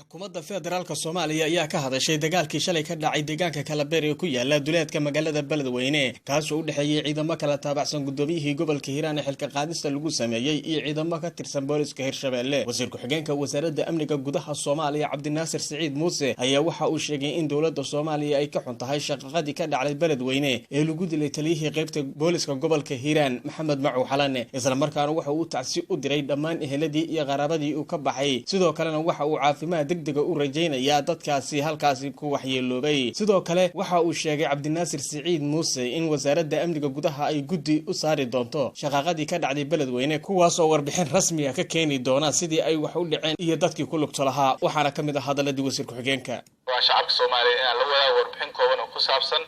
Xukuumadda Federaalka Soomaaliya ayaa ka hadashay dagaalkii shalay ka dhacay deegaanka Kalabeer ee ku yaala duleedka magaalada Beledweyne, kaasoo u dhexeeyey ciidamo kala taabacsan gudoomiyihii gobolka Hiiraan ee xilka qaadista lagu sameeyey iyo ciidamo ka tirsan booliska Hirshabelle. Wasiir ku-xigeenka wasaaradda amniga gudaha Soomaaliya, Cabdinaasir Siciid Muuse, ayaa waxa uu sheegay in dowladda Soomaaliya ay ka xun tahay shaqaqadii ka dhacday Beledweyne ee lagu dilay taliyihii qaybta booliska gobolka Hiiraan, Maxamed Macow Xalane, islamarkaana waxa uu tacsi u diray dhammaan eheladii iyo qaraabadii uu ka baxay. Sidoo kalena waxa uu caafimaad degdega u rajaynayaa dadkaasi halkaasi ku waxyeeloobay. Sidoo kale waxa uu sheegay Cabdinaasir Siciid Muuse in wasaaradda amniga gudaha ay guddi u saari doonto shaqaaqadii ka dhacday Beledweyne, kuwaasoo warbixin rasmiga ka keeni doona sidii ay wax u dhaceen iyo dadkii ku lugto lahaa. Waxaana ka mid ah hadaladii wasiir ku-xigeenka: Waa shacabka Soomaaliya inaan la wadaago warbixin kooban oo ku saabsan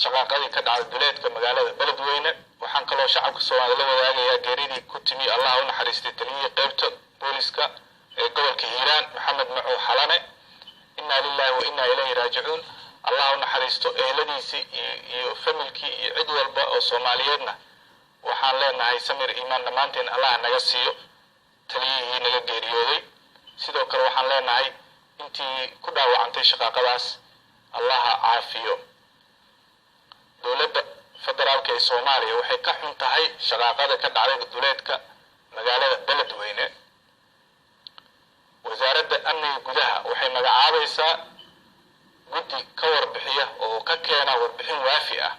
shaqaaqadii ka dhacday duleedka magaalada Beledweyne. Waxaan kaloo shacabka Soomaaliya la wadaagayaa geeridii ku timi, Allah u naxariistay, taliyihii qaybta booliska ee gobolka Hiiraan, Maxamed Macow Xalane. Inna lillahi wa inna ilayhi raajicuun. Allah u naxariisto eheladiisii iyo familkii iyo cid walba oo Soomaaliyeedna. Waxaan leenahay samir iimaan dhammaanteen Allah naga siiyo taliyihii naga geeriyooday. Sidoo kale waxaan leenahay intii ku dhaawacantay shaqaaqadaas Allaha caafiyo. Dowladda Federaalka ee Soomaaliya waxay ka xun tahay shaqaaqada ka dhacday duleedka magaalada Beledweyne. Wasaaradda amniga gudaha waxay magacaabaysaa guddi ka warbixiya oo ka keena warbixin waafi ah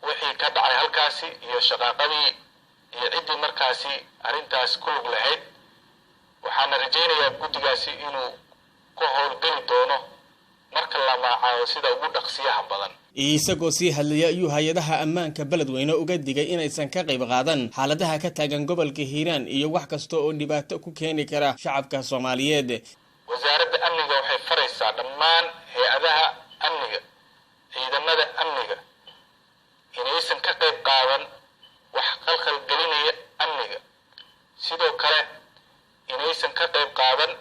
wixii ka dhacay halkaasi iyo shaqaaqadii iyo ciddii markaasi arrintaas ku lug lahayd. Waxaana rajaynayaa guddigaasi inuu ka howlgeli doono marka la magacaabo sida ugu dhaqsiyaha badan. Isagoo sii hadlaya ayuu hay-adaha ammaanka Beledweyne uga digay inaysan ka qayb qaadan xaaladaha ka taagan gobolka Hiiraan iyo wax kasta oo dhibaato ku keeni kara shacabka Soomaaliyeed. Wasaaradda amniga waxay faraysaa dhammaan hay-adaha amniga, ciidamada amniga, inaysan ka qayb qaadan wax khalkhal gelinaya amniga, sidoo kale inaysan ka qayb qaadan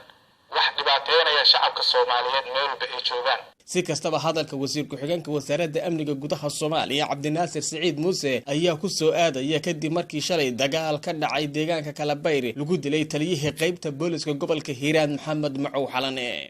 wax dhibaateynaya shacabka Soomaaliyeed meel walba ay joogaan. Si kastaba, hadalka wasiir ku-xigeenka wasaaradda amniga gudaha Soomaaliya, Cabdinaasir Siciid Muuse, ayaa ku soo aadaya kadib markii shalay dagaal ka dhacay deegaanka Kalabayr lagu dilay taliyihii qaybta booliska gobolka Hiiraan, Maxamed Macow Xalane.